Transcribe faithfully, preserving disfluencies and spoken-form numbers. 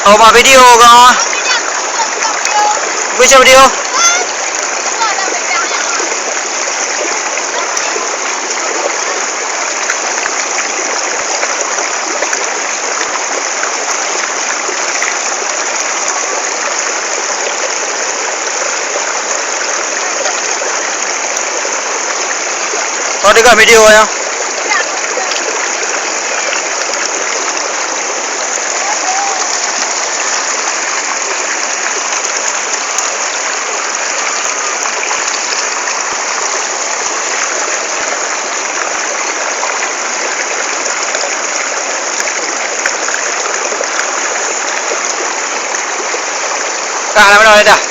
Oh, ma video kau. Bisa video. Kau tengok video ya. Ka, dah, dah, dah.